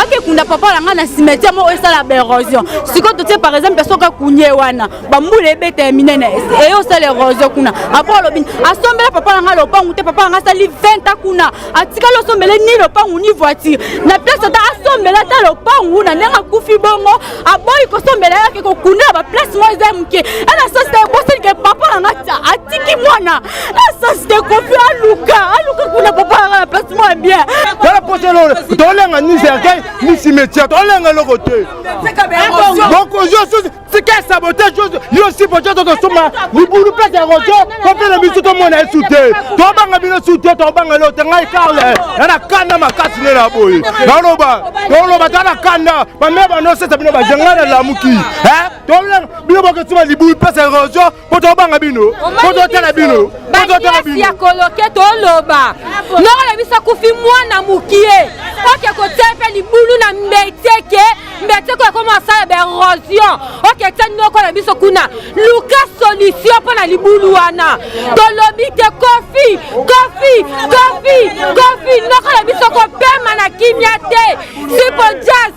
Akekunda papa na ngai na cimetière moko esala baérosion. Sikoyo totie par exemple, soki akunye wana, bambula ebeta ya minene, eyosala érosion kuna. Après alobi asombela papa na ngai lopangu te. Papa na ngai asali 20 ans kuna, atikali osombele ni lopangu ni voiture. Na place ata asombela ata lopangu, na ndenge akufi bongo, aboyi kosombela ye, ake kokundela baplace moko eza moke. Ena sasi te, ebosani ke papa na ngai atiki mwana. Esasi te, Kofi aluka kuna papa na ngai na place moko ya bien. Tala poso, tolenga ni cercueil ni cimetière, tolenga eloko te. Bokozwa susi, tika sabotage. Yo si po tokosomba libulu place ya rojo kopela biso, tomona ye su te. Tobanga bino su te, tobanga eloko te. Ngai Karle ya na kanda makasi nde na boye naloba, toloba ta na kanda bame banosesa bino baje. Ngai nalamuki tolenga bino, bokosomba libulu place ya érosion mpo tobanga bino, mpo totala bino, mpo totala bino. Ya Koloke, toloba noko na biso akufi mwana mokie, oke kotia mpe libulu na Mbeteke. Mbeteke oyo ekoma asala baérosion, oke tia noko na biso kuna. Luka solution mpo na libulu wana. Tolobi te, Kofi, Kofi, Kofi, Kofi, noko na biso kopema na kimia te. Sipo Jazz,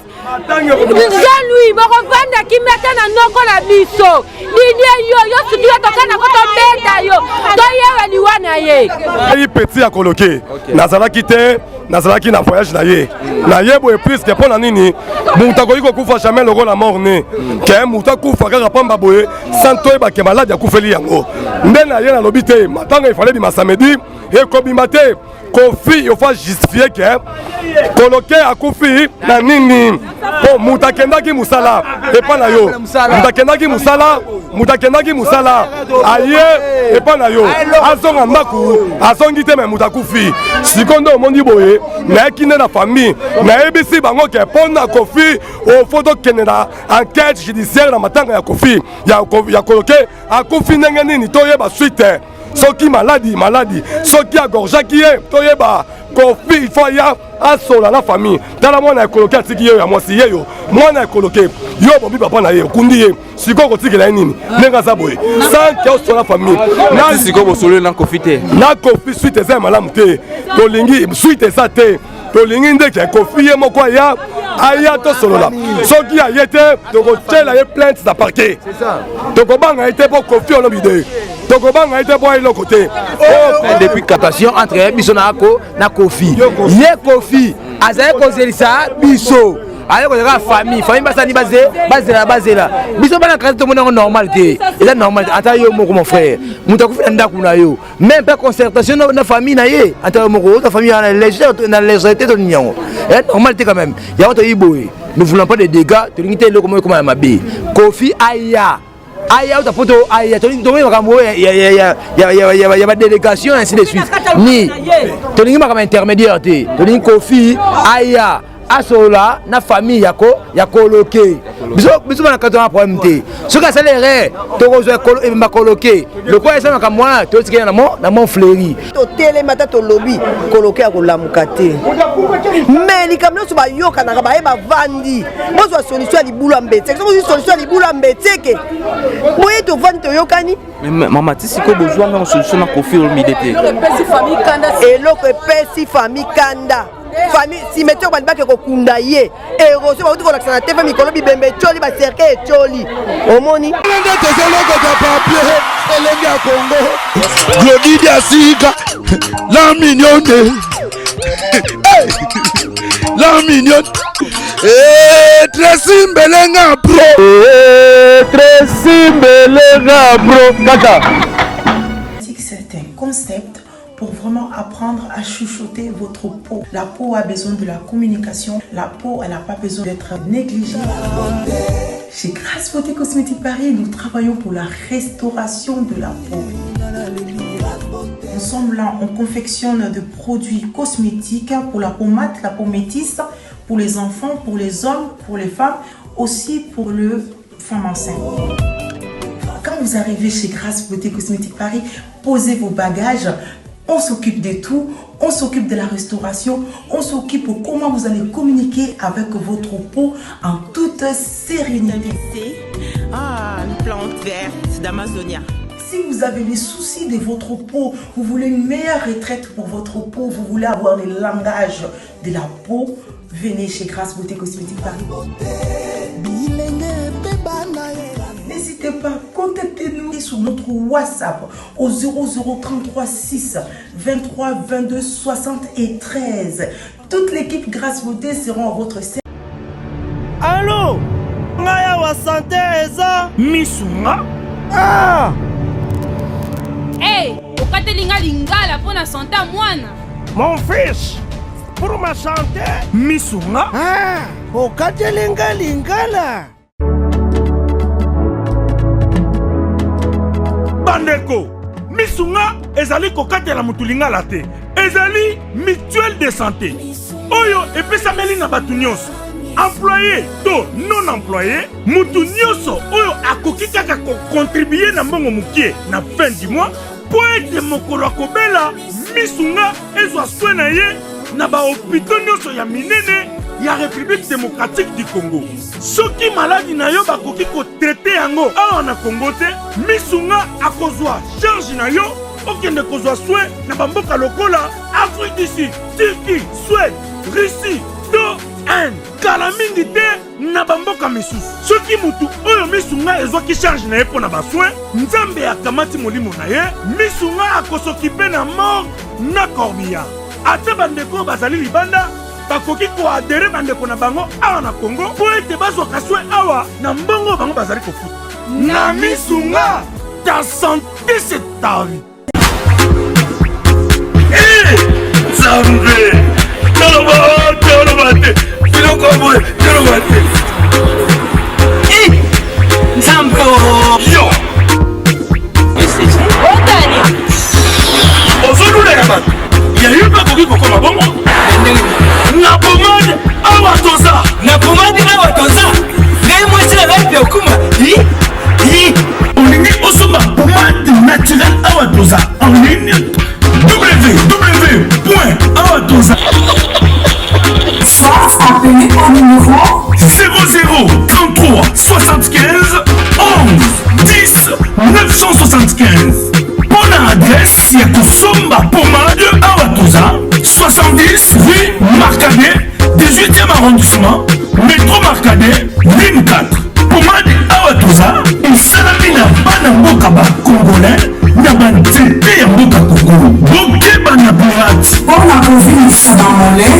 Jean-Louis, bokovanda kimia te na noko na biso. Didie, yo suki, yo tokanda ko tobeta yo, toyewa liwa na ye. Ngai petit ya Koloke, nazalaki te, nazalaki na voyage na ye na ye boye. Puisque mpo na nini moto akoki kokufa jamais lokola mort-né, ke moto akufa kaka pamba boye sans toyeba ke maladi akufeli yango? Nde na ye nalobi te, matanga efale bima samedi, ekobima te. Kofi, il faut justifier ke Koloke akufi na nini, mpo moto akendaki mosala epa na yo, moto akendaki mosala, moto akendaki mosala aye epa na yo, azonga ndako, azongi te, me moto akufi. Sikoyo nde omoni boye, nayeki nde na famille, nayebisi bango ke mpo na Kofi ofo tokende na enquête judiciaire na matanga ya Kofi, ya Koloke. Akufi ndenge nini? Toyeba suite, soki maladi, maladi, soki agorgeaki ye, toyeba. Kofi, il faut aya asola na famille. Tala mwana ya Koloke atiki ye ya mwasi, ye yo mwana ya Koloke, yo bomi papa na ye, okundi ye, sikoyo kotikela ye nini ndenge aza boye sans ke osola famille? Na sikoyo bosololi na Kofi te? Na Kofi suite eza ya malamu te. Tolingi suite eza te, tolingi ndeke Kofi ye moko aya tosolola. Soki aye te, tokotiela ye plainte na parquet. Tokobanga ye te mpo Kofi olobi de, tokobanga ye te mpo eloko te. Depuis captation entre biso na ako na Kofi, ye Kofi azali kozelisa biso, aye kozalaka famille, famille basani bazela, bazela biso bana kasi. Tomoni yango normal te, eza normal te. Ata yo moko, mon frère, moto akufi na ndako na yo, même pas concertation na famille na ye. Ata yo moko ota famille wana na légèreté, to nini, yango eza normal te quand même. Yango toyi boye, nous voulons pas de dégâts, tolingi te eloko moko ekoma ya mabe. Kofi aya uta poto, aya tomoni makambo oyo ya badélégation, ainsi de suite. Ni tolingi makambo intermédiaire te, tolingi Kofi aya asolola na famille ya Koloke. Biso bana kati wana problème te. Soki asali erreur, tokozwa ebemba Koloke lokola esa makambo wana, totikeli na Mont Fleury. Totelemi, ata tolobi, Koloke ya kolamuka te. Me likambo nyonso bayokanaka, baye bavandi, bozwa solution ya libulu ya Mbeteke. Soki bozwi solution ya libulu ya Mbeteke, boye tovandi, toyokani. Mama, ti sikoyo bozwa nano solution na Kofi Olomide te? Eloko epesi famille kanda, famille cimetière balibaki kokunda ye, érosion bauti kolakisa na TV mikolo, bibembe etioli, bacercueil etioli, omoni. Nde tozolokota papier elenge ya Kongo, Glodi Diasika, la mignonne, la mignonne. Tracy Mbelenga pro. Tracy Mbelenga pro kaka. C'est un concept pour vraiment apprendre à chouchouter votre peau. La peau a besoin de la communication. La peau, elle n'a pas besoin d'être négligée. Chez Grâce Beauté Cosmétique Paris, nous travaillons pour la restauration de la peau. Nous sommes là, on confectionne de produits cosmétiques pour la peau mate, la peau métisse, pour les enfants, pour les hommes, pour les femmes, aussi pour le femmes enceintes. Quand vous arrivez chez Grâce Beauté Cosmétique Paris, posez vos bagages. On s'occupe de tout, on s'occupe de la restauration, on s'occupe de comment vous allez communiquer avec votre peau en toute sérénité. Ah, une plante verte d'Amazonia. Si vous avez les soucis de votre peau, vous voulez une meilleure retraite pour votre peau, vous voulez avoir le langage de la peau, Venez chez Grâce Beauté Cosmétique Paris. N'hésitez pas, contactez-nous sur notre WhatsApp au 0033 6 23 22 73. Toute l'équipe Grâce Beauté sera à votre service. Allô ngai awa sante eza misu nga ah! Hey, okateli nga lingala mpo na sante ya mwana. Mon fils, pour ma santé misu nga ah, okateli nga lingala. Bandeko, misunga ezali kokatela moto lingala te, ezali mutuelle de santé oyo epesameli na bato nyonso, employé to non employé. Moto nyonso oyo akoki kaka kokontribue na mbongo mokie na fin du mois mpo ete mokolo akobela, misunga ezwa soin na ye na bahopito nyonso ya minene ya République démocratique du Congo. Soki maladi na yo bakoki kotraite yango awa na Congo te, misunga akozwa charge na yo okende kozwa soin na bamboka lokola Afrique du Sud, Turquie, Suède, Russie to Inde. Kala mingi te na bamboka misusu. Soki mutu oyo misunga ezwaki charge na ye mpo na basoin, Nzambe akamati molimo na ye, misunga akosokipe na morgue na corbillard. Ata bandeko oyo bazali libanda bakoki koadere bandeko na bango awa na Congo mpo ete bazwaka soin awa na mbongo oyo bango bazali kofuta. Na misunga, ta sante c'est ta vie. Nzambe, toloba o toloba te, biloko ya boye toloba te. Nzambe yo ozolulaka bato ya yo mpe akoki kokoma bongo na pomade awa toza na pomade awa toza ngai mwasi na ngai mpe okuma olingi osomba pomade naturelle awa toza en ligne www awa toza Soit appelez au numéro 00 33 75 11 10 975 mpo na adresse ya kosomba pomade awa toza 70 rue Marcadet, 18e arrondissement, métro Marcadet, ligne 4. Pomade awa toza esalami na bana mboka ba congolais na banzete ya mboka Congo. Bokeba na pirate. Mpo na kovimbisa bamole,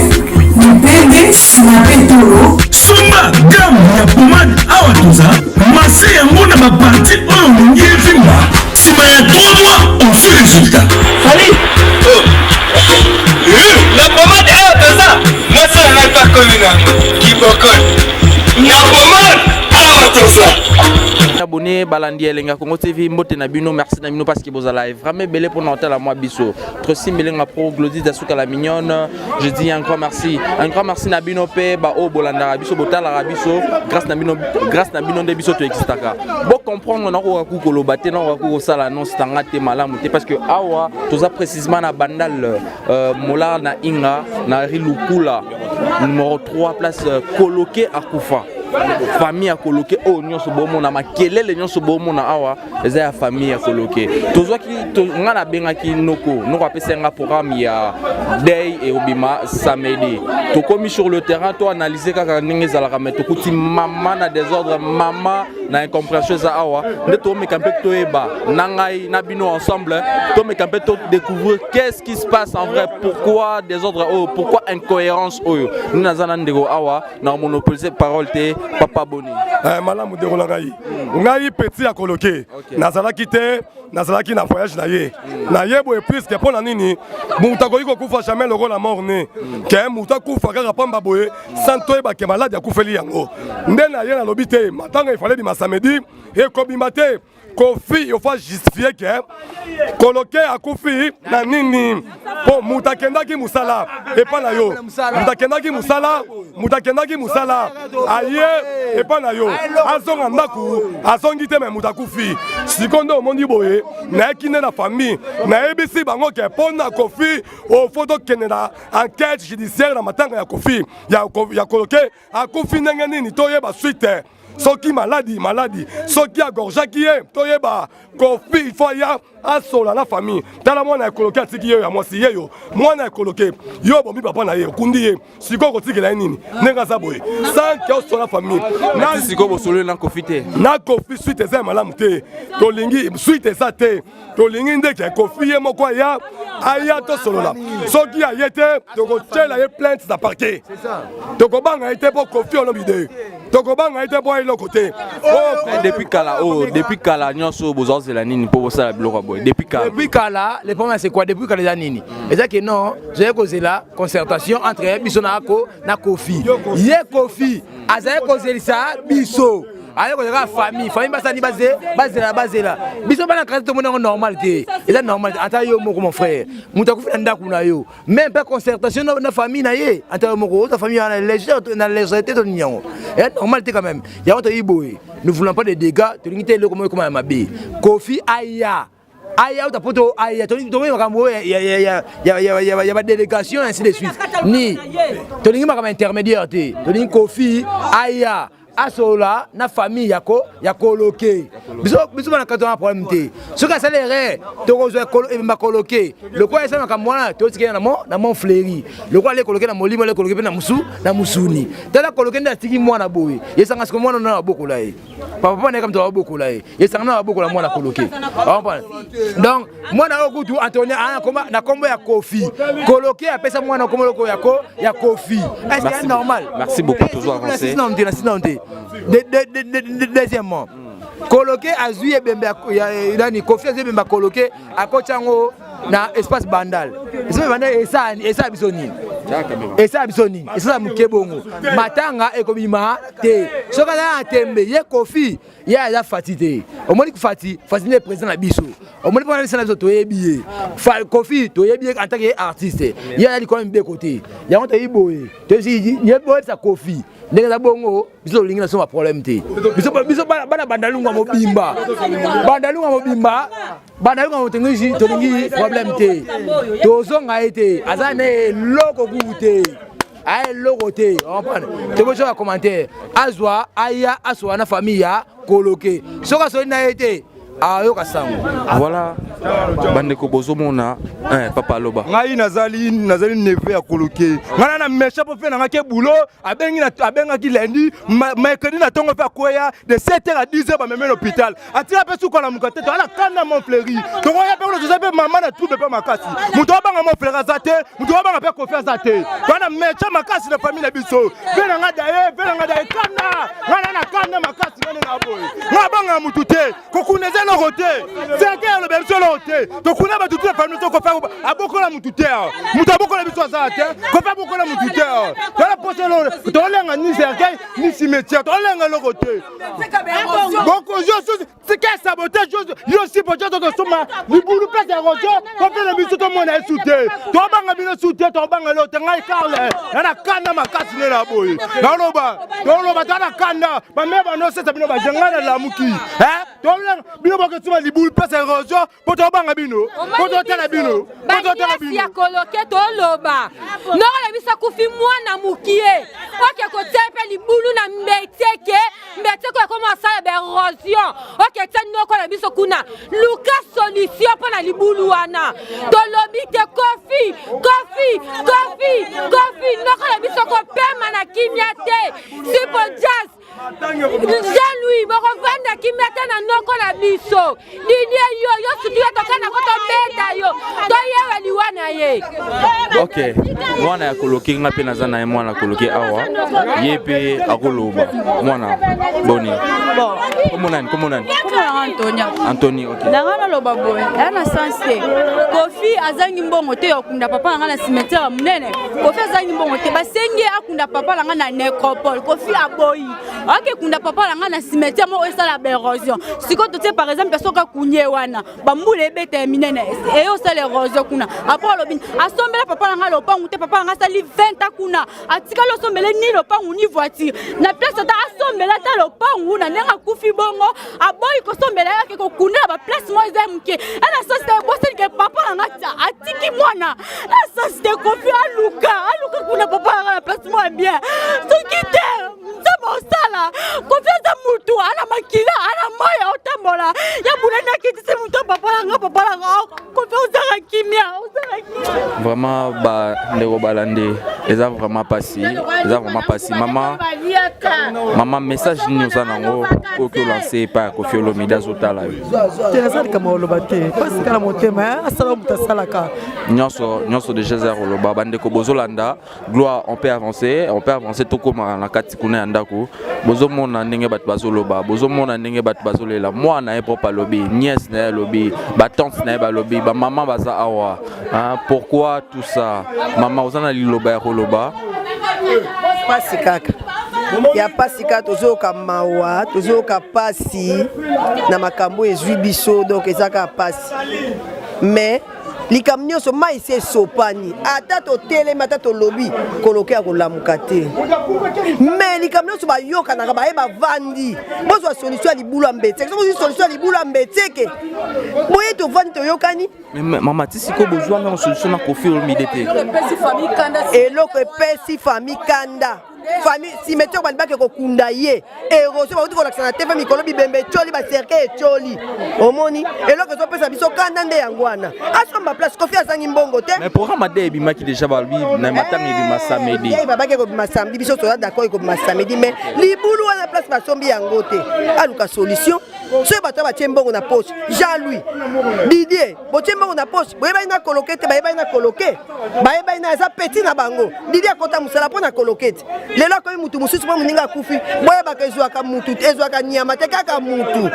mipende, nsima mpe ntolo. Somba gamme ya pomade awa toza, masse yango na ba partie oyo olingi evimba, sima ya 3 mois ozwi resultat. Fally! Oh. Na pomade awa toza, mwasi na ngai mpe akomi na kibokol. Na pomade awa toza. Abonné balandi ya Elenga Congo TV, mbote na bino, merci na bino parce que bozala vraiment ebele pona otala mwa biso. Tracy Melenga Pro, Glody Dasuka la mignonne, je dis un grand merci. Un grand merci na bino pe ba oyo bolandaka biso, botalaka biso, grâce na bino, grâce na bino nde biso to existaka. Bo comprendre na koka ku koloba te, na koka ku kosala annonce tanga te malamu te parce que awa toza précisément na Bandal Molar na Inga na rue Lukula numéro 3 place Koloke Akufa. Famille ya Koloke oyo nyonso bomona makelele nyonso bomona awa eza ya famille ya Koloke. Tozwaki to, nga nabengaki noko, noko apesi nga programme ya day et obima samedi. Tokomi sur le terrain to analyser kaka ndenge ezalaka mais tokuti mama na désordre, mama na incompréhension eza awa nde tomeka mpe toyeba na ngai na bino ensemble, tomeka mpe to découvrir qu'est-ce qui se passe en vrai, pourquoi désordre oyo, pourquoi incohérence oyo. Nde naza na ndeko awa na monopoliser parole te, papa boni. Malamu ndeko na ngai, ngai petit ya Koloke, nazalaki te, nazalaki na voyage na ye, na ye boye puisque mpo na nini moto akoki kokufa jamais lokola mort ne ke moto akufa kaka pamba boye sans toyeba ke maladi akufeli yango. Nde na ye nalobi te matanga efale bima samedi ekobima te. Koffi il faut justifier ke Koloke akufi na nini po moto akendaki mosala epa na yo, moto akendaki mosala, moto akendaki mosala aye epa na yo, azonga ndako azongi te, me moto akufi. Sikoyo nde omoni boye, nayaki nde na famille, nayebisi bango ke mpo na Koffi ofo tokende na enquête judiciaire na matanga ya Koffi ya Koloke akufi ndenge nini, toyeba suite. Soki maladi maladi, soki agorgeaki ye, toyeba. Koffi il faut aya asola na famille. Tala mwana ya koloke atiki ye ya mwasi yeyo, mwana ya koloke yo obomi papa na ye, okundi ye, sikoyo okotikela ye nini ndenge aza boye sans ke osola famille? Na sikoyo bosololi na Koffi te? Na Koffi suite eza ya malamu te, tolingi suite eza te, tolingi ndeke Koffi ye moko aya aya tosolola. Soki aye te, tokotyela ye plainte na parquet. Tokobanga ye te mpo Koffi Olomide, tokobanga ye te mpo eloko te. Depuis kala oyo, oh, depuis kala nyonso oyo bozozela nini mpo bosala biloko ya boye depuis kala? Depuis kala, le problème c'est quoi? Depuis kala eza nini? Eza ke non, tozali kozela concertation entre biso na ako na Koffi. Ye Koffi azali kozelisa biso, aye kozala famille, famille basali baze bazela bazela biso bana kasi tomoni yango normal te, eza normal te. Ata yo moko, mon frère, moto akufi na ndako na yo, même pas concertation na famille na ye. Ata yo moko oza famille wana légère na légèreté, to nini, yango eza normal te quand même. Yango toyebi boye, nous voulons pas de dégâts, tolingi te eloko moko ekoma ya mabe. Koffi aya aya uta poto, aya tolingi makambo oyo ya badélégation ainsi de suite, ni tolingi makambo intermédiaire te. Tolingi Koffi aya asola na famille yako ya koloke. Biso biso bana kato na problème te. Soki asali erreur, tokozwa ebemba koloke lokola esala makambo wana, totikela na na mont Fleury lokola ale koloke na molimo, ale koloke mpe na musu na musuni. Tala koloke nde atiki mwana boye, esanga siko mwana na babokola ye, papa na ye kamto babokola ye, esanga na babokola mwana koloke. Donc mwana oyo kutu Antonia na kombo ya Koffi koloke, apesa mwana kombo loko ya Koffi, est-ce que normal? Merci beaucoup, toujours avancé. Sinon te. Deuxièmement, koloke azwi ebembe ya nani? Koffi azwi ebembe ya koloke, akoti yango na espace Bandal. Espace Bandal esala biso nini? Esala biso nini? Esala moke bongo, matanga ekobima te. Soki aza na tembe, ye Koffi, ye aza Fati te. Omoni Fati, Fati nde président na biso. Omoni mpona biso na biso toyebi ye. Koffi toyebi ye en tant que artiste, ye aza likolo ya mibeko te. Yango toyebi boye, toyebisa Koffi ndenge eza bongo. Biso tolingi na biso baproblème te. Biso bana Bandalungwa mobimba, Bandalungwa mobimba, Bandalungwa tolingi, tolingi problème te. Tozonga ye te, aza na eloko kuku te, aya eloko te. Comprendre, toboso ya commentaire, azwa aya asola na famille ya koloke. Soki asoli na ye te, ayoka sango. Voilà, bandeko bozomona eh, papa aloba. Ngai nazali neveu ya koloke. Ngai na méchant mpo mpe nanga ke boulot abengi, abengaki lundi, mercredi na ntongo mpe akweya de 7 h à 10 h, bameme na hôpital, atika mpe suka lamuka te. Toala kanda Mont Fleury, tokoya mpe kuna, toza mpe mama na trouble mpe makasi. Moto abanga Mont Fleury aza te, moto abanga mpe Koffi aza te. Toa na méchant makasi na famille na biso. Mpe nanga daye, mpe nanga daye kanda, ngai na na kanda makasi. Ngai na boye, ngai abanga motu te. Kokunda eza eloko te, seke aloba biso eloko te. Tokunda bato te, famille biso. Koffi abokola motu te awa, moto abokola biso aza te. Koffi abokola motu te awa. Tola poso eloko, tolenga ni cercueil ni cimetière, tolenga eloko te. Bokozwa tika sabotage yo si po tokosomba libulu place érosion mpo na biso tomona ye su te. Tobanga bino su te, tobanga eloko te. Ngai Karle na na kanda makasi nde na boye, naloba, toloba, toa na kanda. Bamere banosesa bino baje, ngai nalamuki bino bokosomba libulu place érosion mpo tobanga bino, mpo totala bino, mpo totala bino. Ya koloke, toloba noko na biso akufi mwana mokie, oke kotia mpe libulu na mbeteke, mbeteke oyo ekoma asala baérosion, oke tia noko na biso kuna. Luka solution mpo na libulu wana. Tolobi te Koffi, Koffi, Koffi, Koffi, noko na biso kopema na kimia te. Sipo Jazz, Jean-Louis, bokovanda kimia te na noko na biso. Didie, yo yo sutu yo, tokanda ko tobeta yo, toyewa liwa na ye. Ok, mwana ya koloke, nga mpe naza na ye, mwana koloke awa, ye mpe akoloba. Mwana, boni? Kombo nani? Kombo nani? Kombo Antonia. Antoni, ok. Nanga naloba boye, eya na sens te. Koffi azangi mbongo te ya kokunda papa na nga na cimetière ya monene. Koffi azangi mbongo te. Basengi ye akunda papa na nga na nécropole, Koffi aboyi, ake kunda papa na nga na cimetière moko esala baérosion. Sikoyo totie par exemple, soki akunye ye wana, bambula ebeta ya minene, eye osala érosion kuna. Après alobi asombela papa na nga lopangu te. Papa na nga asali 20 ans kuna, atikali osombele ni lopangu ni voiture. Na place ata asombela ata lopangu na ndenge akufi bongo, aboyi kosombela ye, ake kokundela baplace moko eza moke. Ana sens te, ebosani ke papa na nga atiki mwana na sens te. Koffi aluka, aluka kuna papa na nga na place moko ya bien. Soki te, Nzambe osala. Koffi aza. Ya bula nakitisi moto ya papa na nga, papa na nga. Kofi ozanga kimia, ozanga kimia. Vraiment ba ndeko balandi eza vraiment pasi, eza vraiment pasi. Mama, mama message nini oza nango oyo olancer epai ya Koffi Olomide azotala yo? Te naza likambo koloba te, pasi kala motema asala moto asalaka nyonso nyonso déjà eza koloba. Bandeko bozolanda Gloire, on peut avancer, on peut avancer. Tokoma na kati kuna ya ndako, bozomona ndenge bato bazoloba, bozomona ndenge bato bazolela. Mwana ye propre alobi, nièce na ye alobi, batante na ye balobi, bamama baza awa. Hein, pourquoi tout ça? Mama, oza na liloba ya koloba? Pasi kaka ya pasi kaka, tozoyoka mawa, tozoyoka pasi na makambo ezwi biso, donc eza kaka pasi. Mais likambo nyonso mai esi esopani, ata totelemi, ata tolobi, koloke ya kolamuka te. Mais likambo nyonso bayokanaka, baye bavandi, bozwa solution ya libulu ya mbeteke. Soki bozwi solution ya libulu ya mbeteke, boye tovandi toyokani. Mama, ti sikoyo bozwa nano solution na Koffi Olomide te. Eloko epesi famille kanda, famille cimetière balibaki kokunda ye, érosion bauti kolakisa na TV mikolo, bibembe etioli, bacercueil etioli. Omoni eloko ezopesa biso kanda nde yango wana. Asomba place, Kofi azangi mbongo te. Mais programme ade ebimaki déjà, balobi na matanga ebima samedi. Babaki ekobima samedi, biso toza d'accord, ekobima samedi. Mais libulu wana, place basombi yango te, aluka solution. Soki bato batie mbongo na poche, Jean Louis, Didier, botie mbongo na poche, boyebani na koloke te, bayebani na koloke, bayebani na aza petit na bango. Didier akota mosala mpo na koloke te, lelo akomi mutu mosusu mpo moninga akufi. Boyebaka ezwaka mutu, ezwaka nyama te, kaka mutu.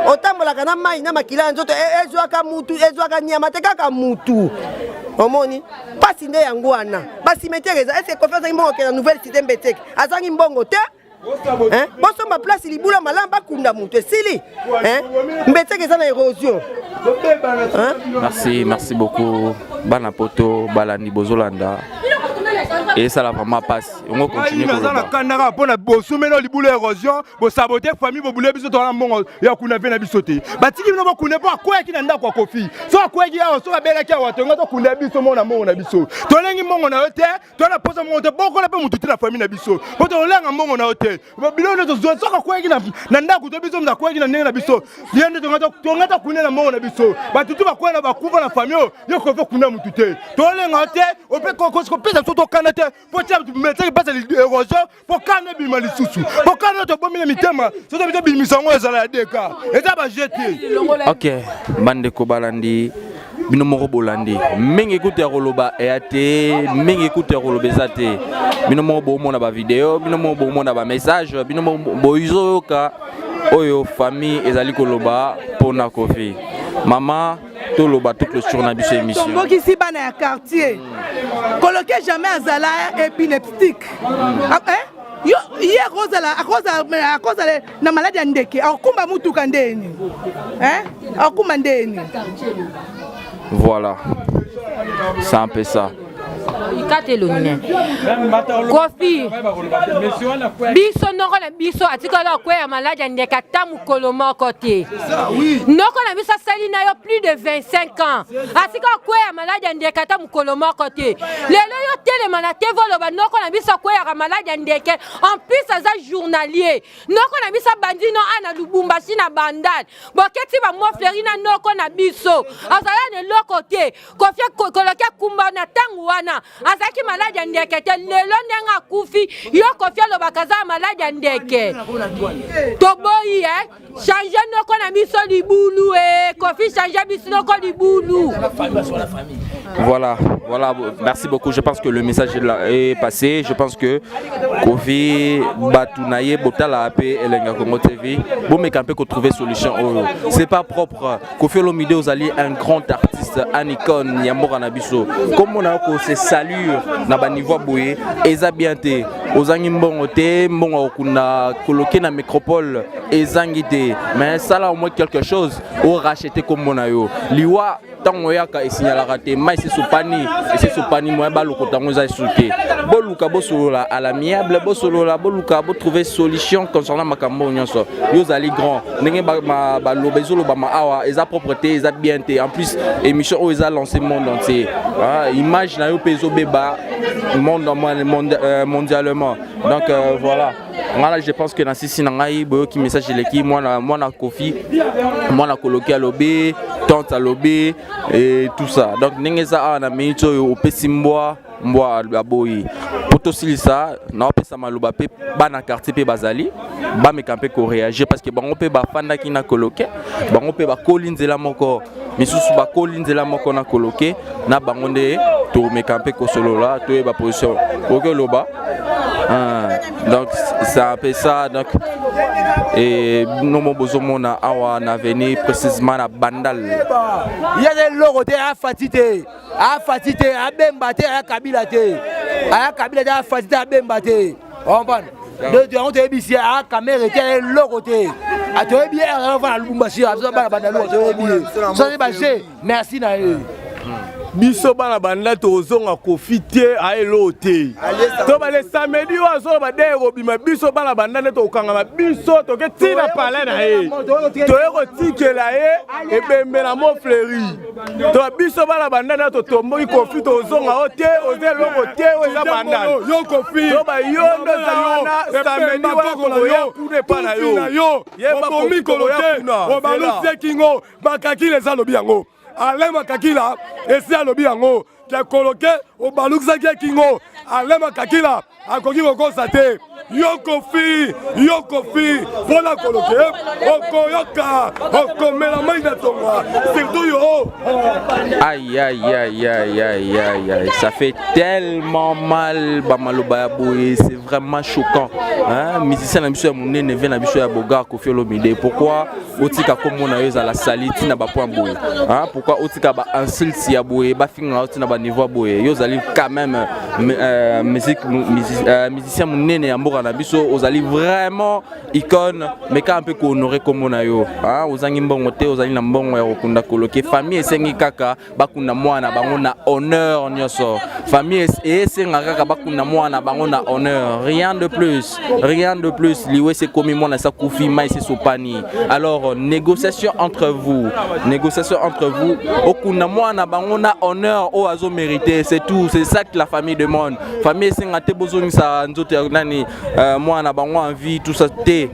Otambolaka na mai na makila ya nzoto, ezwaka mutu, ezwaka nyama te, kaka mutu. Omoni mpasi nde yango wana. Bacimetière eza, est-ce Kofi azangi mbongo? Okenda Nouvelle Cité Mbeteke, azangi mbongo te. Bosomba place libula malamu, bakunda moto, esili. Mbeteke eza na érosion. Merci, merci beaucoup. Bana poto balandi, bozolanda, esala vraiment mpasi yango. Continue. Naza na kanda kaka mpo na bosomeli libulu érosion, bosabote famille, bobule biso. Towana mbongo ya kuna ve na biso te, batiki bino bokunde mpo akweyaki na ndako ya Kofi. So akweyaki awa, so abelaki awa, tonga tokunda biso mona mbongo na biso. Tolengi mbongo na yo te, towana posa mbongo te, bokola mpe motu te na famille na biso, mpo tolenga mbongo na yo te. Biloko nde tozwa, soki akweyaki na ndako to biso moto akweyaki na ndenge na biso, ye nde tonga tokunda na mbongo na biso. Bato tu bakwea na bakufa na famille oyo, yo Kofi okunda motu te, tolenga yo te. Kopesa biso tokanda te, mpo tia meteki mpasa érosion, mpo kanda ebima lisusu, mpo kanda tobomi na mitema. Soki tobimisa yango, ezala ya deka, eza baje te. Ok, bandeko balandi, bino moko bolandi mingi kutu ya koloba eya te, mingi kutu ya koloba eza te. Bino moko bomona bavideo, bino moko bomona bamessage, bino moko bozoyoka oyo famille ezali koloba mpona Kofi. Mama, toloba to clôture na biso émission. Tombokisi bana ya quartier. Koloke jamais azala épileptique. Yo ye akozala akozala na maladi ya ndeke, akokumba mutuka ndeni, akokumba ndeni? Voilà, c'est un peu ça. Ikata elongi. Kofi biso, noko na biso atikala akweya maladi ya ndeke ata mokolo moko te. Noko na biso asali na yo plus de 25 ans, atika akweya maladi ya ndeke ata mokolo moko te. Lelo yo telema na TV, oloba noko na biso akweyaka maladi ya ndeke. En plus aza journalier. Noko na biso abandi no a na Lubumbashi na Bandal, boketi bamofleri na noko na biso azala na eloko te. Kofi koloki akumba na ntango wana azalaki maladi ya ndeke te. Lelo ndenge akufi, yo Kofi alobaka aza maladi ya ndeke. Toboyi e change noko na biso libulu e Kofi, change biso noko libulu. Voilà, voilà, merci beaucoup. Je pense que le message est passé. Je pense que Kofi Batunaye Botala AP Elenga Congo TV, bon mais peu trouver solution. Oh, c'est pas propre. Kofi Olomide ozali un grand artiste, un icône, ya mboka na biso. Comme on a ko se salir na ba niveau boye, eza bien te. Ozangi mbongo te, mbongo kuna coloquer na métropole ezangi te. Mais ça là au moins quelque chose au racheter comme on a yo. Liwa ntango oyaka esignalaka te. Mai esi esopani, esi esopani, moya balokota yango eza esu te. Boluka bosolola à l'amiable, bosolola, boluka botrouver solution concernant makambo oyo nyonso. Yo ozali grand, ndenge baloba ezolobama awa eza propre te, eza bien te. En plus émission oyo eza lancé monde entier, ah, image na yo mpe ezobeba monde, monde, mondialement. Donc voilà, nga je pense que na sisi na ngai boyoki message eleki mwana mwana Kofi, mwana Koloke alobi, tante alobi et tout ça. Donc ndenge eza awa na minute oyo opesi mbwa mbwa aboyi mpo tosilisa naopesa maloba mpe bana quartier mpe bazali bameka mpe koréagir parce que bango mpe bafandaki na Koloke, bango mpe bakoli nzela moko, misusu bakoli nzela moko na Koloke na bango nde tomeka mpe kosolola toyeba position okoki oloba. Donc c'est un peu ça. Donc et bino bozomona awa na avenue, précisément na Bandal. Ye eloko te, afati te, afati te, abemba te, aya Kabila te, aya Kabila te, afati te, abemba te, comprendre? Donc yango toyebisi ye aya Kamerhe te, eloko te. Toyebi ye afa na Lubumbashi, azo bana Bandaluka, toyebi ye soki baje. Merci na ye. Biso bana banda tozonga Kofi te, aelo te. To bale samedi oyo azoloba de ekobima, biso bana banda nde tokokangama, biso toke ntina palais na ye, toye kotikela ye ebembe na Mont-Fleury. To biso bana banda nde totomboki Kofi, tozonga o te, oza eloko te, oyo eza Bandal. Yo Kofi, to bayo nde oza wana, samedi wana tokoya kuna epa na yo. Obomi Koloke, obalusi ekingo. Makakila eza alobi yango, Alain Makakila esi alobi yango ke Koloke obalukisaki ekingo. Alain Makakila akoki kokosa te. Yo Kofi, yo Kofi, mpona Koloke okoyoka, okomela mai na tonga, surtout yo. Aïe, aïe, aïe, aïe, aïe, aïe, aïe. Ça fait tellement mal, bamaloba ya boye, c'est vraiment choquant. Hein? Musicien na biso ya monene, ve na biso ya bogar, Kofi Olomide. Pourquoi otika kombo na yo ezala sali ntina bapoint boye? Hein? Pourquoi otika ba insulte ya boye, bafinga yo ntina baniveau ya boye? Yo ozali quand même musique, musicien monene ya mboka na biso, ozali vraiment icône, mais kaka mpe kohonorer kombo na yo. Hein? Ozangi mbongo te, ozali na mbongo ya kokunda Koloke. Famille esengi kaka bakunda mwana bango na honneur nyonso. Famille esenga kaka bakunda mwana bango na honneur, rien de plus, rien de plus. Liwe ekomi, mwana esa kufi, mai ese sopani. Alors négociation entre vous, négociation entre vous, okunda mwana bango na honneur oyo azo mérité, c'est tout, c'est ça que la famille demande. Famille esenga te bozongisa nzoto ya nani, mwana bango en vie, tout ça te,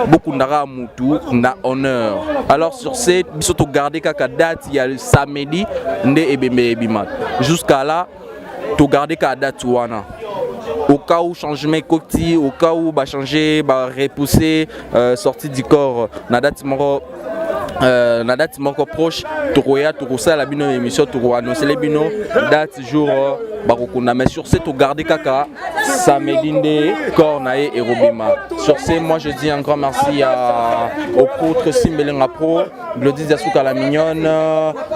bokundaka mutu na honneur. Alors sur ce, biso togarde kaka date ya samedi nde ebembe ebima. Jusqu'à là togarde kaka date wana, au cas où changement ekoti, au cas où bachanger, barepousser sortie du corps na date moko, na date moko proche, tokoya tokosala bino émission, tokoannoncer bino date, jour bakokunda. Mais sur ce, togarde kaka samedi nde corps na ye ekobima. Sur ce, moi je dis un grand merci au pro Simbelenga Pro, Glody Zasuka la mignonne,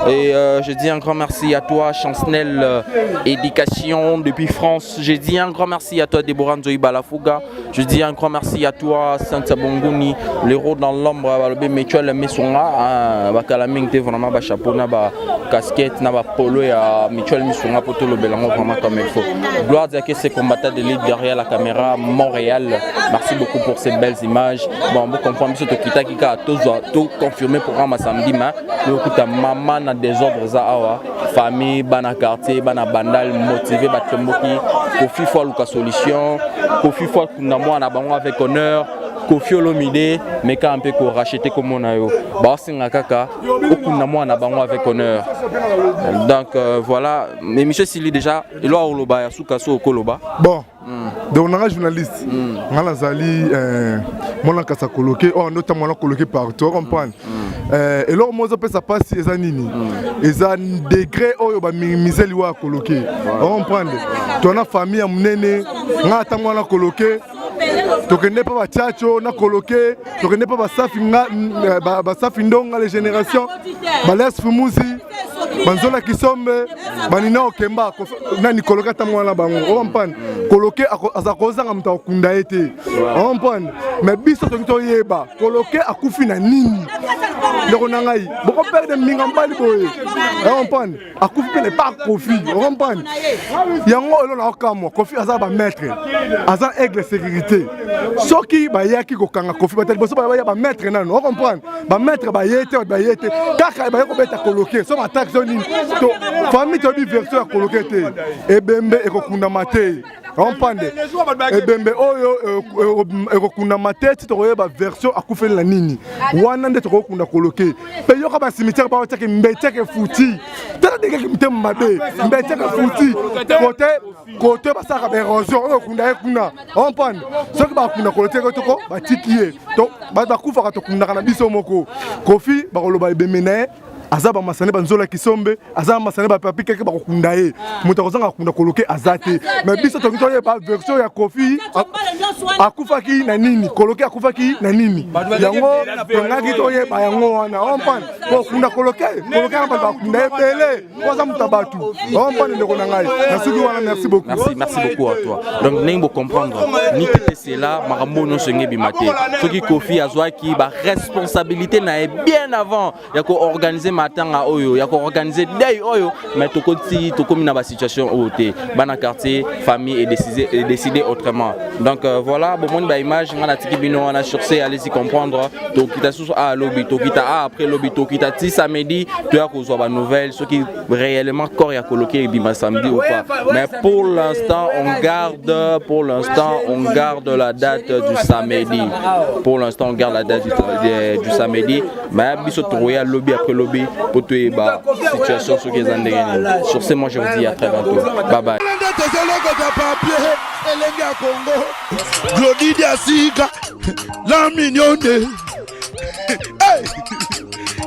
et je dis un grand merci à toi Chancnel Éducation depuis France. Je dis un grand merci à toi Déborah Nzoyi Balafuga. Je dis un grand merci à toi Santia Bonguni, l'héros dans l'ombre, balobi Mutuelle Misunga, bakala mingi te vraiment, ba chapeau na ba casquette na ba polo ya Mutuelle Misunga po tolobela yango vraiment comme il faut. Gloire Diake, c'est combattant de l'île derrière la caméra Montréal. Merci beaucoup pour ces belles images. Bon, vous comprenez, biso tokitaki kaka tozwa to confirmer programme ya samedi, ma tokuta mama na désordre eza awa, famille, bana quartier, bana Bandal motivé, batomboki. Kofi faut aluka solution, Kofi faut akunda mwana bango avec honneur. Kofi Olomide, meka mpe koracheter komona yo, baosenga kaka okunda mwana bango avec honneur. Donc voilà, émission esili déjà. Elo oloba ya suka so okoloba. Bon, donc nanga journaliste, nga nazali mwana kasa Koloke oyo ndo ntango mwana Koloke partout, ocomprendre? Eloko moko ezopesa mpasi eza nini? Eza degré oyo baminimize liwa ya Koloke, ocomprendre? Tona famille ya monene. Nga ata mwana Koloke, tokende mpe bachacho na Koloke, tokende mpe basafi, basafi ndonga, les génération, bales fumuzi, banzola kisombe, banina okemba nani. Koloke ata mwana bango, ocomprendre? Koloke aza kozanga moto akokunda ye te, ocomprendre? Mais biso toki toyeba Koloke akufi na nini. Ndeko na ngai, bokoperdre mbinga mobali boye, ocomprendre? Akufi mpe pa Kofi, ocomprendre? Yango elo na okamwa. Kofi aza bamaître, aza aigle sécurité. Soki bayaki kokanga Kofi, bata liboso baya bamaître nano, ocomprendre? Bamaître baye te, baye te, kaka baye kobeta Koloke. So batake so nini, famille toyebi version ya Koloke te. Ebembe ekokundama te. Ompande ebembe oyo ekokundama te ti tokoyeba version akufeli na nini wana nde tokokunda koloke mpe yoka bacimetière baotiaki mbetieke futi tala ndenge motema mabe mbetieke futi kote kote basalaka baérosion oyo okunda ye kuna ompande soki bakunda koloke toko batiki ye bakufaka tokundaka na biso moko kofi bakoloba ebembe na ye aza bamasane banzola kisombe aza bamasane bapapi keke bakokunda ye moto akozanga kokunda koloke aza te mais biso tolingi toyeba version ya kofi akufaki na nini koloke akufaki na nini yango tongaki toyeba yango wana ompane kokunda koloke koloke na bato bakunda ebele po aza moto ya bato ompane ndeko na ngai nasuki wana merci beaucoup merci, merci beaucoup à toi donc ndenge bocomprendre ni tete cela makambo nyonso enge ebima te soki kofi azwaki baresponsabilité na ye bien avant ya koorganize matanga oyo ya koorganize deuil oyo mais tokoti tokomi na basituation oyo te bana quartier famille et décider autrement donc euh, voilà bomoni baimage ngai natiki bino wana sur ce allez-y comprendre tokita susu a lobi tokita a après lobi tokita ti samedi toya kozwa banouvelle soki réellement corps ya koloke ebima samedi ou pas mais pour l'instant on garde pour l'instant on garde la date du samedi pour l'instant on garde la date du, du, du samedi mais biso tokoya lobi après lobi po toyeba situation soki eza ndenge nini sur ce moi je vous dis à très bientôt bye bye tozolokota papier elenge ya congo glodidi ya sika la mignonne hey!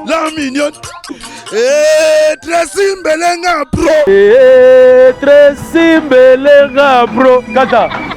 la mignonne hey, Tracy Mbelenga pro hey, Tracy Mbelenga pro kaka